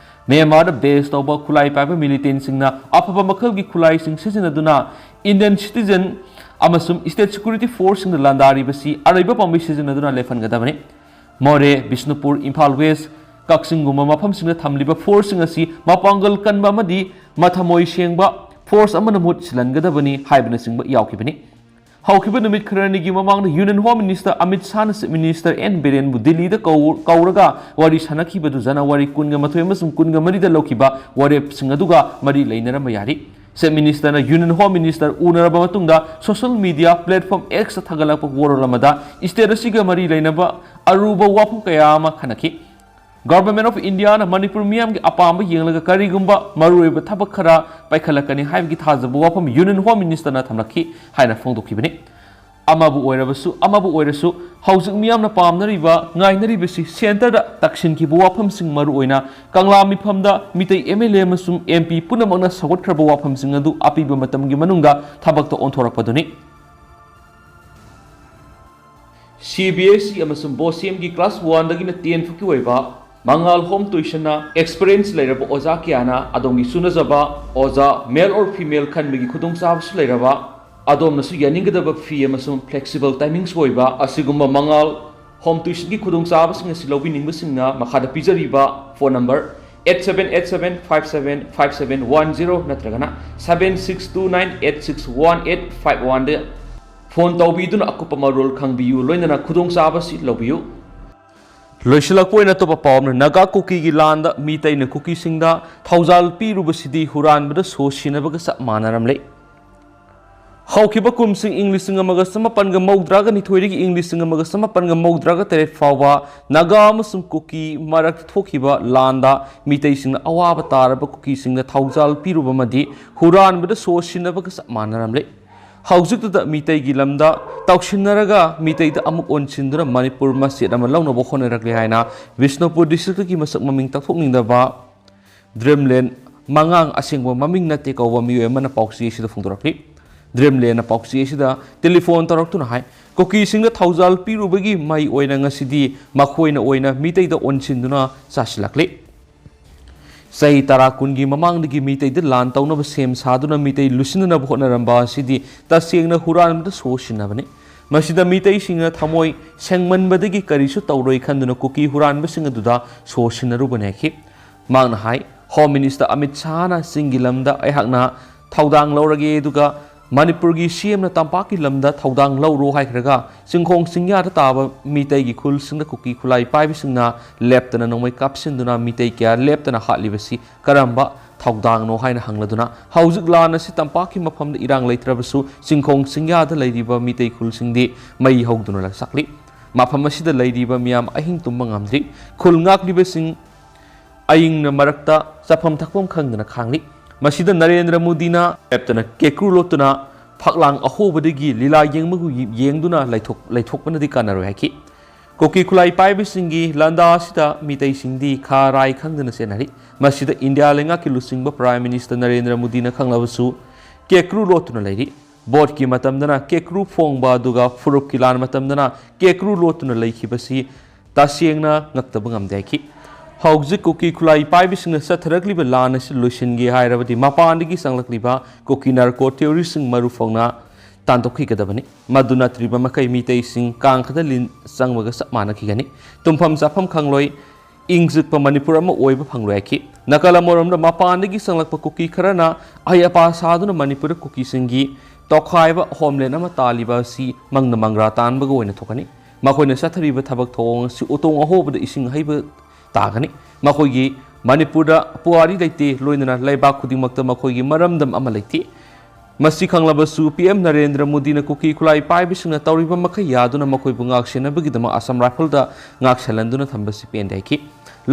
ꯃ꯭ꯌꯥꯟꯃꯥꯔꯗ base ꯇꯧꯕ ꯈꯨꯠꯂꯥꯏ ꯄꯥꯏꯕ militant ꯁꯤꯡꯅ ꯑꯐꯕ ꯃꯈꯜꯒꯤ ꯈꯨꯠꯂꯥꯏꯁꯤꯡ ꯁꯤꯖꯤꯟꯅꯗꯨꯅ Indian citizen ꯑꯃꯁꯨꯡ state security force ꯁꯤꯡꯗ ꯂꯥꯟꯗꯥꯔꯤꯕꯁꯤ ꯑꯔꯩꯕ ꯄꯥꯝꯕꯩ ꯁꯤꯖꯤꯟꯅꯗꯨꯅ ꯂꯦꯞꯍꯟꯒꯗꯕꯅꯤ꯫ ꯃꯣꯔꯦ, ꯕꯤꯁꯅꯨꯄꯨꯔ, ꯏꯝꯐꯥꯜ West, ꯀꯛꯆꯤꯡꯒꯨꯝꯕ ꯃꯐꯝꯁꯤꯡꯗ ꯊꯝꯂꯤꯕ force ꯁꯤꯡ ꯑꯁꯤ ꯃꯄꯥꯡꯒꯜ ꯀꯟꯕ ꯑꯃꯗꯤ ꯃꯊꯃꯣꯏ ꯁꯦꯡꯕ force ꯑꯃꯅ ꯃꯍꯨꯠ ꯁꯤꯜꯍꯟꯒꯗꯕꯅꯤ ꯍꯥꯏꯕꯅꯆꯤꯡꯕ ꯌꯥꯎꯈꯤꯕꯅꯤ꯫ ꯍꯧꯈꯤꯕ ꯅꯨꯃꯤꯠ ꯈꯔꯅꯤꯒꯤ ꯃꯃꯥꯡꯗ Union Home Minister ꯑꯃꯤꯠ ꯁꯥꯍꯅ Chief Minister ꯑꯦꯟ ꯕꯤꯔꯦꯟꯕꯨ ꯗꯤꯜꯂꯤꯗ ꯀꯧ-, ꯀꯧꯔꯒ ꯋꯥꯔꯤ ꯁꯥꯟꯅꯈꯤꯕꯗꯨ ꯖꯅꯋꯥꯔꯤ ꯀꯨꯟꯒ ꯃꯥꯊꯣꯏ ꯑꯃꯁꯨꯡ ꯀꯨꯟꯒ ꯃꯔꯤꯗ ꯂꯧꯈꯤꯕ ꯋꯥꯔꯦꯞꯁꯤꯡ ꯑꯗꯨꯒ ꯃꯔꯤ ꯂꯩꯅꯔꯝꯕ ꯌꯥꯔꯤ꯫ Chief Minister ꯅ Union Home Minister ꯎꯅꯔꯕ ꯃꯇꯨꯡꯗ social media platform X ꯇ ꯊꯥꯒꯠꯂꯛꯄ ꯋꯥꯔꯣꯜ ꯑꯃꯗ state ꯑꯁꯤꯒ ꯃꯔꯤ ꯂꯩꯅꯕ ꯑꯔꯨꯕ ꯋꯥꯐꯝ ꯀꯌꯥ ꯑꯃ ꯈꯟꯅꯈꯤ꯫ Government of India ꯅ ꯃꯅꯤꯄꯨꯔ ꯃꯤꯌꯥꯝꯒꯤ ꯑꯄꯥꯝꯕ ꯌꯦꯡꯂꯒ ꯀꯔꯤꯒꯨꯝꯕ ꯃꯔꯨꯑꯣꯏꯕ ꯊꯕꯛ ꯈꯔ ꯄꯥꯏꯈꯠꯂꯛꯀꯅꯤ ꯍꯥꯏꯕꯒꯤ ꯊꯥꯖꯕ ꯋꯥꯐꯝ Union Home Minister ꯅ ꯊꯝꯂꯛꯈꯤ ꯍꯥꯏꯅ ꯐꯣꯡꯗꯣꯛꯈꯤꯕꯅꯤ꯫ ꯑꯃꯕꯨ ꯑꯣꯏꯔꯕꯁꯨ, ꯑꯃꯕꯨ ꯑꯣꯏꯔꯁꯨ, ꯍꯧꯖꯤꯛ ꯃꯤꯌꯥꯝꯅ ꯄꯥꯝꯅꯔꯤꯕ, ꯉꯥꯏꯅꯔꯤꯕꯁꯤ ꯁꯦꯟꯇꯔꯗ ꯇꯛꯁꯤꯟꯈꯤꯕ ꯋꯥꯐꯝꯁꯤꯡ, ꯃꯔꯨꯑꯣꯏꯅ ꯀꯪꯂꯥ ꯃꯤꯐꯝꯗ ꯃꯤꯇꯩ MLA ꯑꯃꯁꯨꯡ MP ꯄꯨꯝꯅꯃꯛꯅ ꯁꯧꯒꯠꯈ꯭ꯔꯕ ꯋꯥꯐꯝꯁꯤꯡ ꯑꯗꯨ ꯑꯄꯤꯕ ꯃꯇꯝꯒꯤ ꯃꯅꯨꯡꯗ ꯊꯕꯛꯇ ꯑꯣꯟꯊꯣꯔꯛꯄꯗꯨꯅꯤ꯫ ꯁꯤ ꯕꯤ ꯑꯦꯁ ꯏ ꯑꯃꯁꯨꯡ ꯕꯣꯁꯦꯝꯒꯤ ꯀ꯭ꯂꯥꯁ ꯋꯥꯟꯗꯒꯤꯅ ꯇꯦꯟ ꯐꯥꯎꯒꯤ ꯑꯣꯏꯕ ꯃꯉꯥꯜ ꯍꯣꯝ ꯇ꯭ꯌꯨꯁꯟꯅ ꯑꯦꯛꯁꯄꯤꯔꯤꯌꯦꯟꯁ ꯂꯩꯔꯕ ꯑꯣꯖꯥ ꯀꯌꯥꯅ ꯑꯗꯣꯝꯒꯤ ꯆꯨꯅꯖꯕ ꯑꯣꯖꯥ, ꯃꯦꯜ ꯑꯣꯔ ꯐꯤꯃꯦꯜ, ꯈꯟꯕꯒꯤ ꯈꯨꯗꯣꯡꯆꯥꯕꯁꯨ ꯂꯩꯔꯕ, ꯑꯗꯣꯝꯅꯁꯨ ꯌꯥꯅꯤꯡꯒꯗꯕ ꯐꯤ ꯑꯃꯁꯨꯡ ꯐ꯭ꯂꯦꯛꯁꯤꯕꯜ ꯇꯥꯏꯃꯤꯡꯁ ꯑꯣꯏꯕ ꯑꯁꯤꯒꯨꯝꯕ ꯃꯉꯥꯜ ꯍꯣꯝ ꯇ꯭ꯌꯨꯁꯟꯒꯤ ꯈꯨꯗꯣꯡꯆꯥꯕꯁꯤꯡ ꯑꯁꯤ ꯂꯧꯕꯤꯅꯤꯡꯕꯁꯤꯡꯅ ꯃꯈꯥꯗ ꯄꯤꯖꯔꯤꯕ phone number eight seven eight seven five seven five seven one zero ꯅꯠꯇ꯭ꯔꯒꯅ seven six two nine eight six one eight five one ꯗ ꯐꯣꯟ ꯇꯧꯕꯤꯗꯨꯅ ꯑꯀꯨꯞꯄ ꯃꯔꯣꯜ ꯈꯪꯕꯤꯌꯨ, ꯂꯣꯏꯅꯅ ꯈꯨꯗꯣꯡꯆꯥꯕꯁꯤ ꯂꯧꯕꯤꯌꯨ꯫ ꯂꯣꯏꯁꯤꯜꯂꯛꯄ ꯑꯣꯏꯅ ꯑꯇꯣꯞꯄ ꯄꯥꯎ ꯑꯃꯅ, ꯅꯥꯒꯥ ꯀꯨꯀꯤꯒꯤ ꯂꯥꯟꯗ ꯃꯤꯇꯩꯅ ꯀꯨꯀꯤꯁꯤꯡꯗ ꯊꯧꯖꯥꯜ ꯄꯤꯔꯨꯕꯁꯤꯗꯤ ꯍꯨꯔꯥꯟꯕꯗ ꯁꯣ ꯁꯤꯟꯅꯕꯒ ꯆꯞ ꯃꯥꯟꯅꯔꯝꯂꯦ꯫ ꯍꯧꯈꯤꯕ ꯀꯨꯝꯁꯤꯡ ꯏꯪ ꯂꯤꯁꯤꯡ ꯑꯃꯒ ꯆꯃꯥꯄꯟꯒ ꯃꯧꯗ꯭ꯔꯥꯒ ꯅꯤꯊꯣꯏꯗꯒꯤ ꯏꯪ ꯂꯤꯁꯤꯡ ꯑꯃꯒ ꯆꯃꯥꯄꯟꯒ ꯃꯧꯗ꯭ꯔꯥꯒ ꯇꯔꯦꯠ ꯐꯥꯎꯕ ꯅꯥꯒꯥ ꯑꯃꯁꯨꯡ ꯀꯨꯀꯤ ꯃꯔꯛꯇ ꯊꯣꯛꯈꯤꯕ ꯂꯥꯟꯗ ꯃꯤꯇꯩꯁꯤꯡꯅ ꯑꯋꯥꯕ ꯇꯥꯔꯕ ꯀꯨꯀꯤꯁꯤꯡꯗ ꯊꯧꯖꯥꯜ ꯄꯤꯔꯨꯕ ꯑꯃꯗꯤ ꯍꯨꯔꯥꯟꯕꯗ ꯁꯣ ꯁꯤꯟꯅꯕꯒ ꯆꯞ ꯃꯥꯟꯅꯔꯝꯂꯦ꯫ ꯍꯧꯖꯤꯛꯇꯗ ꯃꯤꯇꯩꯒꯤ ꯂꯝꯗ ꯇꯧꯁꯤꯟꯅꯔꯒ ꯃꯤꯇꯩꯗ ꯑꯃꯨꯛ ꯑꯣꯟꯁꯤꯟꯗꯨꯅ ꯃꯅꯤꯄꯨꯔ ꯃꯆꯦꯠ ꯑꯃ ꯂꯧꯅꯕ ꯍꯣꯠꯅꯔꯛꯂꯦ ꯍꯥꯏꯅ ꯕꯤꯁꯅꯨꯄꯨꯔ ꯗꯤꯁꯇ꯭ꯔꯤꯛꯇꯒꯤ ꯃꯁꯛ ꯃꯃꯤꯡ ꯇꯥꯛꯊꯣꯛꯅꯤꯡꯗꯕ ꯗ꯭ꯔꯤꯝꯂꯦꯟ ꯃꯉꯥꯡ, ꯑꯁꯦꯡꯕ ꯃꯃꯤꯡ ꯅꯠꯇꯦ ꯀꯧꯕ ꯃꯤꯑꯣꯏ ꯑꯃꯅ ꯄꯥꯎꯆꯦ ꯑꯁꯤꯗ ꯐꯣꯡꯗꯣꯔꯛꯂꯤ꯫ ꯗ꯭ꯔꯤꯝꯂꯦꯟꯅ ꯄꯥꯎꯆꯦ ꯑꯁꯤꯗ ꯇꯦꯂꯤꯐꯣꯟ ꯇꯧꯔꯛꯇꯨꯅ ꯍꯥꯏ, ꯀꯨꯀꯤꯁꯤꯡꯗ ꯊꯧꯖꯥꯜ ꯄꯤꯔꯨꯕꯒꯤ ꯃꯩ ꯑꯣꯏꯅ ꯉꯁꯤꯗꯤ ꯃꯈꯣꯏꯅ ꯑꯣꯏꯅ ꯃꯤꯇꯩꯗ ꯑꯣꯟꯁꯤꯟꯗꯨꯅ ꯆꯥꯁꯤꯜꯂꯛꯂꯤ꯫ ꯆꯍꯤ ꯇꯔꯥ ꯀꯨꯟꯒꯤ ꯃꯃꯥꯡꯗꯒꯤ ꯃꯤꯇꯩꯗ ꯂꯥꯟ ꯇꯧꯅꯕ ꯁꯦꯝ ꯁꯥꯗꯨꯅ ꯃꯤꯇꯩ ꯂꯨꯁꯤꯟꯅꯅꯕ ꯍꯣꯠꯅꯔꯝꯕ ꯑꯁꯤꯗꯤ ꯇꯁꯦꯡꯅ ꯍꯨꯔꯥꯟꯕꯗ ꯁꯣ ꯁꯤꯟꯅꯕꯅꯤ꯫ ꯃꯁꯤꯗ ꯃꯤꯇꯩꯁꯤꯡꯅ ꯊꯃꯣꯏ ꯁꯦꯡꯃꯟꯕꯗꯒꯤ ꯀꯔꯤꯁꯨ ꯇꯧꯔꯣꯏ ꯈꯟꯗꯨꯅ ꯀꯨꯀꯤ ꯍꯨꯔꯥꯟꯕꯁꯤꯡ ꯑꯗꯨꯗ ꯁꯣ ꯁꯤꯟꯅꯔꯨꯕꯅꯤ ꯍꯥꯏꯈꯤ꯫ ꯃꯍꯥꯛꯅ ꯍꯥꯏ, ꯍꯣꯝ ꯃꯤꯅꯤꯁꯇꯔ ꯑꯃꯤꯠ ꯁꯥꯍꯅ ꯆꯤꯡꯒꯤ ꯂꯝꯗ ꯑꯩꯍꯥꯛꯅ ꯊꯧꯗꯥꯡ ꯂꯧꯔꯒꯦ, ꯑꯗꯨꯒ ꯃꯅꯤꯄꯨꯔꯒꯤ ꯁꯤ ꯑꯦꯝꯅ ꯇꯝꯄꯥꯛꯀꯤ ꯂꯝꯗ ꯊꯧꯗꯥꯡ ꯂꯧꯔꯣ ꯍꯥꯏꯈ꯭ꯔꯒ ꯆꯤꯡꯈꯣꯡ ꯆꯤꯡꯌꯥꯗ ꯇꯥꯕ ꯃꯤꯇꯩꯒꯤ ꯈꯨꯜꯁꯤꯡꯗ ꯀꯨꯀꯤ ꯈꯨꯠꯂꯥꯏ ꯄꯥꯏꯕꯁꯤꯡꯅ ꯂꯦꯞꯇꯅ ꯅꯣꯡꯃꯩ ꯀꯥꯞꯁꯤꯟꯗꯨꯅ ꯃꯤꯇꯩ ꯀꯌꯥ ꯂꯦꯞꯇꯅ ꯍꯥꯠꯂꯤꯕꯁꯤ ꯀꯔꯝꯕ ꯊꯧꯗꯥꯡꯅꯣ ꯍꯥꯏꯅ ꯍꯪꯂꯗꯨꯅ ꯍꯧꯖꯤꯛ ꯂꯥꯟ ꯑꯁꯤ ꯇꯝꯄꯥꯛꯀꯤ ꯃꯐꯝꯗ ꯏꯔꯥꯡ ꯂꯩꯇ꯭ꯔꯕꯁꯨ ꯆꯤꯡꯈꯣꯡ ꯆꯤꯡꯌꯥꯗ ꯂꯩꯔꯤꯕ ꯃꯤꯇꯩ ꯈꯨꯜꯁꯤꯡꯗꯤ ꯃꯩ ꯍꯧꯗꯨꯅ ꯂꯩꯆꯥꯛꯂꯤ꯫ ꯃꯐꯝ ꯑꯁꯤꯗ ꯂꯩꯔꯤꯕ ꯃꯤꯌꯥꯝ ꯑꯍꯤꯡ ꯇꯨꯝꯕ ꯉꯝꯗ꯭ꯔꯤ꯫ ꯈꯨꯜ ꯉꯥꯛꯂꯤꯕꯁꯤꯡ ꯑꯏꯪꯅ ꯃꯔꯛꯇ ꯆꯥꯐꯝ ꯊꯛꯐꯝ ꯈꯪꯗꯅ ꯈꯥꯡꯂꯤ꯫ ꯃꯁꯤꯗ ꯅꯔꯦꯟꯗ꯭ꯔ ꯃꯣꯗꯤꯅ ꯂꯦꯞꯇꯅ ꯀꯦꯀ꯭ꯔꯨ ꯂꯣꯠꯇꯨꯅ ꯐꯛꯂꯥꯡ ꯑꯍꯣꯕꯗꯒꯤ ꯂꯤꯂꯥ ꯌꯦꯡꯕꯒꯨꯝ ꯌꯦꯡꯗꯨꯅ ꯂꯩꯊꯣꯛ-, ꯂꯩꯊꯣꯛꯄꯅꯗꯤ ꯀꯥꯟꯅꯔꯣꯏ ꯍꯥꯏꯈꯤ꯫ ꯀꯨꯀꯤ ꯈꯨꯠꯂꯥꯏ ꯄꯥꯏꯕꯁꯤꯡꯒꯤ ꯂꯥꯟꯗꯥ ꯑꯁꯤꯗ ꯃꯤꯇꯩꯁꯤꯡꯗꯤ ꯈꯥ ꯔꯥꯏ ꯈꯪꯗꯅ ꯆꯦꯟꯅꯔꯤ꯫ ꯃꯁꯤꯗ ꯏꯟꯗꯤꯌꯥ ꯂꯩꯉꯥꯛꯀꯤ ꯂꯨꯆꯤꯡꯕ ꯄ꯭ꯔꯥꯏꯝ ꯃꯤꯅꯤꯁꯇꯔ ꯅꯔꯦꯟꯗ꯭ꯔ ꯃꯣꯗꯤꯅ ꯈꯪꯂꯕꯁꯨ ꯀꯦꯀ꯭ꯔꯨ ꯂꯣꯠꯇꯨꯅ ꯂꯩꯔꯤ꯫ ꯚꯣꯠꯀꯤ ꯃꯇꯝꯗꯅ ꯀꯦꯀ꯭ꯔꯨ ꯐꯣꯡꯕ ꯑꯗꯨꯒ ꯐꯨꯔꯨꯞꯀꯤ ꯂꯥꯟ ꯃꯇꯝꯗꯅ ꯀꯦꯀ꯭ꯔꯨ ꯂꯣꯠꯇꯨꯅ ꯂꯩꯈꯤꯕꯁꯤ ꯇꯁꯦꯡꯅ ꯉꯛꯇꯕ ꯉꯝꯗꯦ ꯍꯥꯏꯈꯤ꯫ ꯍꯧꯖꯤꯛ ꯀꯨꯀꯤ ꯈꯨꯠꯂꯥꯏ ꯄꯥꯏꯕꯁꯤꯡꯅ ꯆꯠꯊꯔꯛꯂꯤꯕ ꯂꯥꯟ ꯑꯁꯤ ꯂꯣꯏꯁꯤꯟꯒꯦ ꯍꯥꯏꯔꯕꯗꯤ ꯃꯄꯥꯟꯗꯒꯤ ꯆꯪꯂꯛꯂꯤꯕ ꯀꯨꯀꯤ ꯅꯥꯔꯀꯣ ꯇꯦꯔꯣꯔꯤꯁꯁꯤꯡ ꯃꯔꯨ ꯐꯥꯎꯅ ꯇꯥꯟꯊꯣꯛꯈꯤꯒꯗꯕꯅꯤ꯫ ꯃꯗꯨ ꯅꯠꯇ꯭ꯔꯤꯕ ꯃꯈꯩ ꯃꯤꯇꯩꯁꯤꯡ ꯀꯥꯡ ꯈꯗ ꯂꯤꯟ ꯆꯪꯕꯒ ꯆꯞ ꯃꯥꯟꯅꯈꯤꯒꯅꯤ꯫ ꯇꯨꯝꯐꯝ ꯆꯥꯐꯝ ꯈꯪꯂꯣꯏ, ꯏꯪ ꯆꯤꯛꯄ ꯃꯅꯤꯄꯨꯔ ꯑꯃ ꯑꯣꯏꯕ ꯐꯪꯂꯣꯏ ꯍꯥꯏꯈꯤ꯫ ꯅꯥꯀꯜ ꯑꯃꯔꯣꯝꯗ ꯃꯄꯥꯟꯗꯒꯤ ꯆꯪꯂꯛꯄ ꯀꯨꯀꯤ ꯈꯔꯅ ꯑꯍꯩ ꯑꯄꯥ ꯁꯥꯗꯨꯅ ꯃꯅꯤꯄꯨꯔꯗ ꯀꯨꯀꯤꯁꯤꯡꯒꯤ ꯇꯣꯈꯥꯏꯕ ꯍꯣꯝꯂꯦꯟ ꯑꯃ ꯇꯥꯜꯂꯤꯕ ꯑꯁꯤ ꯃꯪꯅ ꯃꯪꯒ꯭ꯔꯥ ꯇꯥꯟꯕꯒ ꯑꯣꯏꯅ ꯊꯣꯛꯀꯅꯤ꯫ ꯃꯈꯣꯏꯅ ꯆꯠꯊꯔꯤꯕ ꯊꯕꯛ ꯊꯧꯑꯣꯡ ꯑꯁꯤ ꯎꯇꯣꯡ ꯑꯍꯣꯕꯗ ꯏꯁꯤꯡ ꯍꯩꯕ ꯇꯥꯒꯅꯤ꯫ ꯃꯈꯣꯏꯒꯤ ꯃꯅꯤꯄꯨꯔꯗ ꯄꯨꯋꯥꯔꯤ ꯂꯩꯇꯦ, ꯂꯣꯏꯅꯅ ꯂꯩꯕꯥꯛ ꯈꯨꯗꯤꯡꯃꯛꯇ ꯃꯈꯣꯏꯒꯤ ꯃꯔꯝꯗꯝ ꯑꯃ ꯂꯩꯇꯦ꯫ ꯃꯁꯤ ꯈꯪꯂꯕꯁꯨ ꯄꯤ ꯑꯦꯝ ꯅꯔꯦꯟꯗ꯭ꯔ ꯃꯣꯗꯤꯅ ꯀꯨꯀꯤ ꯈꯨꯠꯂꯥꯏ ꯄꯥꯏꯕꯁꯤꯡꯅ ꯇꯧꯔꯤꯕ ꯃꯈꯩ ꯌꯥꯗꯨꯅ ꯃꯈꯣꯏꯕꯨ ꯉꯥꯛꯁꯦꯟꯅꯕꯒꯤꯗꯃꯛ ꯑꯁꯥꯝ ꯔꯥꯏꯐꯜꯗ ꯉꯥꯛꯁꯦꯜꯍꯟꯗꯨꯅ ꯊꯝꯕꯁꯤ ꯄꯦꯟꯗꯦ ꯍꯥꯏꯈꯤ꯫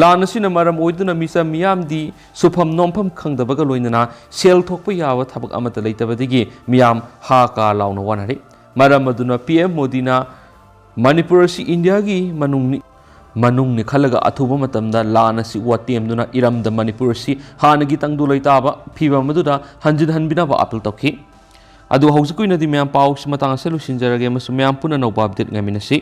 ꯂꯥꯟ ꯑꯁꯤꯅ ꯃꯔꯝ ꯑꯣꯏꯗꯨꯅ ꯃꯤꯆꯝ ꯃꯤꯌꯥꯝꯗꯤ ꯁꯨꯐꯝ ꯅꯣꯝꯐꯝ ꯈꯪꯗꯕꯒ ꯂꯣꯏꯅꯅ ꯁꯦꯜ ꯊꯣꯛꯄ ꯌꯥꯕ ꯊꯕꯛ ꯑꯃꯠꯇ ꯂꯩꯇꯕꯗꯒꯤ ꯃꯤꯌꯥꯝ ꯍꯥ ꯀꯥ ꯂꯥꯎꯅ ꯋꯥꯅꯔꯤ꯫ ꯃꯔꯝ ꯑꯗꯨꯅ ꯄꯤ ꯑꯦꯝ ꯃꯣꯗꯤꯅ ꯃꯅꯤꯄꯨꯔ ꯑꯁꯤ ꯏꯟꯗꯤꯌꯥꯒꯤ ꯃꯅꯨꯡꯅꯤ, ꯃꯅꯨꯡꯅꯤ ꯈꯜꯂꯒ ꯑꯊꯨꯕ ꯃꯇꯝꯗ ꯂꯥꯟ ꯑꯁꯤ ꯋꯥꯇꯦꯝꯗꯨꯅ ꯏꯔꯝꯗꯝ ꯃꯅꯤꯄꯨꯔ ꯑꯁꯤ ꯍꯥꯟꯅꯒꯤ ꯇꯪꯗꯨ ꯂꯩꯇꯥꯕ ꯐꯤꯕꯝ ꯑꯗꯨꯗ ꯍꯟꯖꯤꯟꯍꯟꯕꯤꯅꯕ ꯑꯥꯄꯤꯜ ꯇꯧꯈꯤ꯫ ꯑꯗꯨ ꯍꯧꯖꯤꯛꯀꯤ ꯑꯣꯏꯅꯗꯤ ꯃꯌꯥꯝ ꯄꯥꯎꯁꯤ ꯃꯇꯥꯡ ꯑꯁꯤꯗ ꯂꯣꯏꯁꯤꯟꯖꯔꯒꯦ ꯑꯃꯁꯨꯡ ꯃꯌꯥꯝ ꯄꯨꯟꯅ ꯑꯅꯧꯕ ꯑꯞꯗꯦꯠ ꯉꯥꯏꯃꯤꯟꯅꯁꯤ꯫